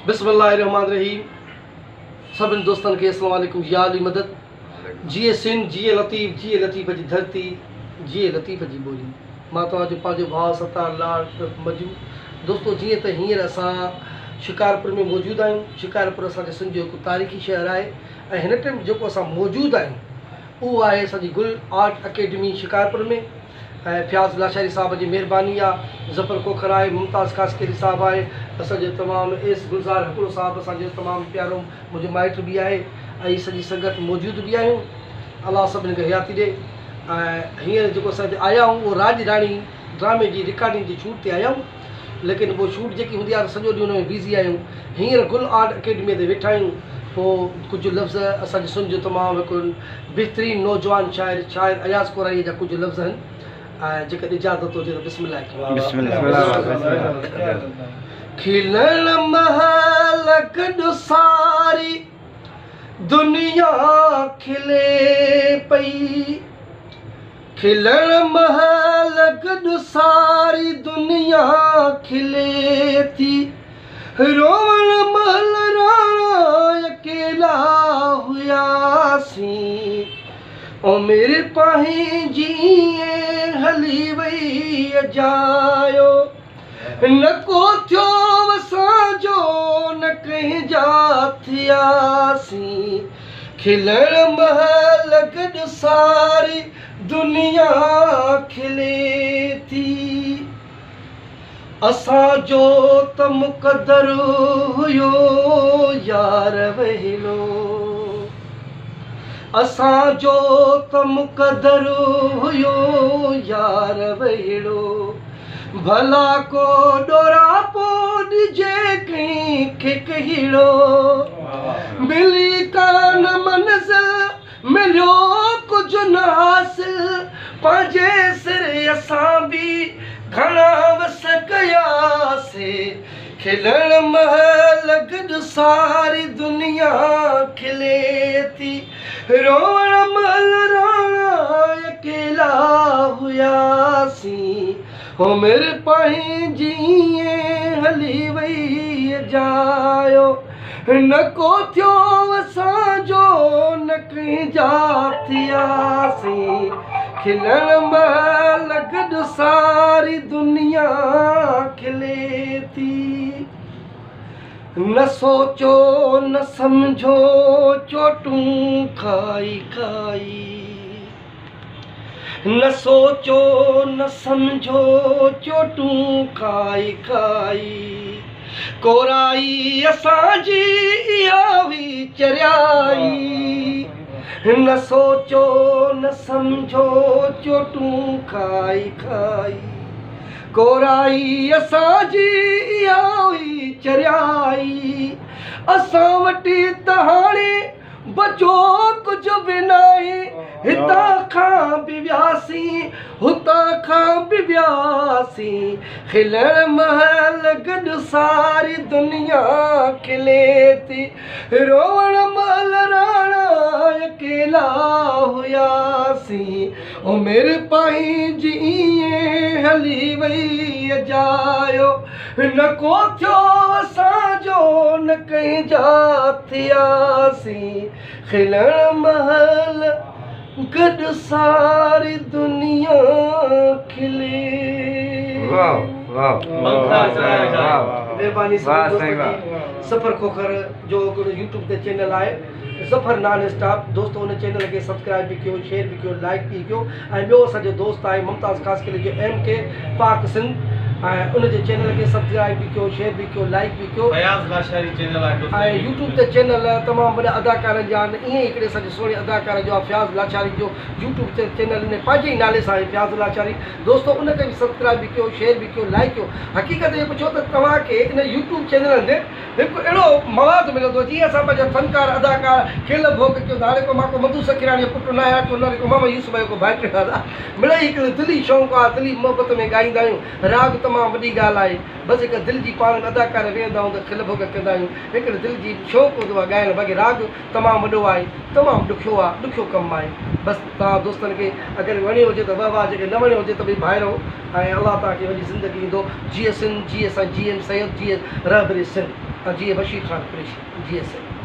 بسم الله الرحمٰن الرحيم سڀني دوستن کي اسلام عليڪم يا علي مدد جيئي سنڌ جيئي لطيف جيئي لطيف جي ڌرتي جيئي لطيف جي ٻولي مان توهان جو پنهنجو ڀاء ستار لاڙ مجو دوستو جيئن ته هينئر اسان شڪارپور ۾ موجود آهيون شڪارپور اسان جي سنڌ جو هڪ تاريخي شهر آهي ۽ هن ٽيم جيڪو اسان موجود آهيون اهو آهي اسان جي گل آرٽ اڪيڊمي شڪارپور ۾ ۽ فياض لاشاري صاحب جي مهرباني آ ظفر کوکر آهي ممتاز خاصخيلي صاحب آهي اسان جو تمام ايس گلزار هڪڙو صاحب اسان جو تمام پيارو منهنجو مائٽ به آهي ۽ سڄي سنگت موجود به آهيون الله سڀني کي حياتي ڏي ۽ هينئر جيڪو اسان هتي آيا آهيون اهو راڄ راڻي ڊرامي جي رڪارڊنگ جي شوٽ تي آيا آهيون ليڪن پوء شوٽ جيڪي هوندي آهي ته سڄو ڏينهن ان ۾ بيزي آهيون. هينئر گل آرٽ اڪيڊميء تي ويٺا آهيون. پوء ڪجهه لفظ اسان جي سنڌ جو تمام هڪ بهترين نوجوان شاعر شاعر اياز ڪورائيء جا ڪجهه لفظ آهن ۽ جيڪڏهن اجازت هجي ته بسم الله ڪيون. بسم الله. کلڻ مهل گڏ ساري دنيا کلي پئي. کلڻ مهل گڏ ساري دنيا کلي ٿي، روئڻ مهل راڻا اڪيلا هياسين. عمر پنهنجي ائين هلي وئي اجايو، نه ڪو ٿيو اسان جو نه ڪنهن جا ٿياسين. کلڻ مهل گڏ ساري دنيا کلي ٿي. اسان جو ته مقدر هيو يار وهيلو. اسان جو ته مقدر هيو يار وهيلو. ڀلا ڪو ڏوراپو ڏجي ڪنهن کي ڪهڙو. ملي ڪانه منزل مليو ڪجهه نه حاصل. پنهنجي سر اسان به گهڻا وس ڪياسي. کلڻ مهل گڏ ساري دنيا کلي ٿي. روئڻ مهل راڻا اڪيلا هياسين. عمر پنهنجي ائين هلي وئي اجايو. نه ڪو ٿيو اسان جو نه ڪنهن جا ٿياسين. کلڻ مهل گڏ ساري دنيا کلي ٿي. نه سوچو نه سمجهو چوٽون کائي کائي. نه سوچو نه سمجهو چوٽون کائي کائي. ڪورائي اسان جي اها هئي چريائي. نه سوچو نه سمجهو چوٽون کائي کائي. ڪورائي اسان جي اها هئي چريائي. اسان وٽ ته هاڻي بچو ڪجهه به ناهي. هتان کان به وياسين هتان کان به وياسين. کلڻ مهل گڏ ساري دنيا کلي ٿي. روئڻ مهل راڻا اڪيلا هياسين. عمر پنهنجي ائين هلي وئي اجايو. نه ڪو ٿيو اسان جو نه ڪنهن جا ٿياسين. کلڻ مهل گڏ ساري دنيا کلي. مهرباني سڀني دوستن جي. ظفر کوکر جو هڪڙو يوٽيوب تي چينل آهي ظفر نان اسٽاپ دوستو ان چينل کي سبسڪرائب به ڪيو شيئر به ڪيو لائيڪ به ڪيو ۽ ٻيو اسان جو دوست آهي ممتاز خاصخيلي جو ايم ڪي پاڪ سنڌ ۽ ان جي چينل کي سبسڪرائب به ڪيو شيئر به ڪيو لائيڪ به ڪيو. فياض لاشاري چينل آهي دوستو. ۽ يوٽيوب تي چينل تمام وڏا اداڪارن جا آهن ائين ئي هڪڙي اسان جي سهڻي اداڪار جو آهي فياض لاشاري جو يوٽيوب تي چينل ان پنهنجي ئي نالي سان آهي فياض لاشاري دوستو ان کي به سبسڪرائب به ڪيو شيئر به ڪيو لائيڪ ڪيو حقيقت اهو پڇو ته توهان کي ان يوٽيوب چينلن تي هڪ اهڙو مواد ملندو جيئن اسان پنهنجا فنڪار اداڪار کيل ڀوڳ ڪيون ٿا هاڻي ڪو مان ڪو مڌو سکيراڻي جو پٽ نه آهيان ڪو نه وري ڪو محمد يوسف جو ڪو ڀائٽيو آهيان مڙئي هڪڙي دلي شوق آهي دلي محبت ۾ ڳائيندا آهيون راڳ تمام وڏي ڳالهه آهي بس هڪ دل جي پاڻ ۾ اداڪار ويهندا آهيون ته کل ڀوڳ ڪندا آهيون هڪڙي دل جي شوق هوندو آهي ڳائڻ باقي راڳ تمام وڏو آهي تمام ڏکيو آهي ڏکيو ڪم آهي بس توهان دوستن کي اگر وڻيو هجي ته واه واه جيڪي نه وڻيو هجي ته به ڀائرو ۽ الله توهان کي وڏي زندگي ڏيندو جيئي سنڌ جيئي سائين جي ايم سيد جيئي رهبري سنڌ. ۽ جيئي بشير خان قريشي جيئي سنڌ.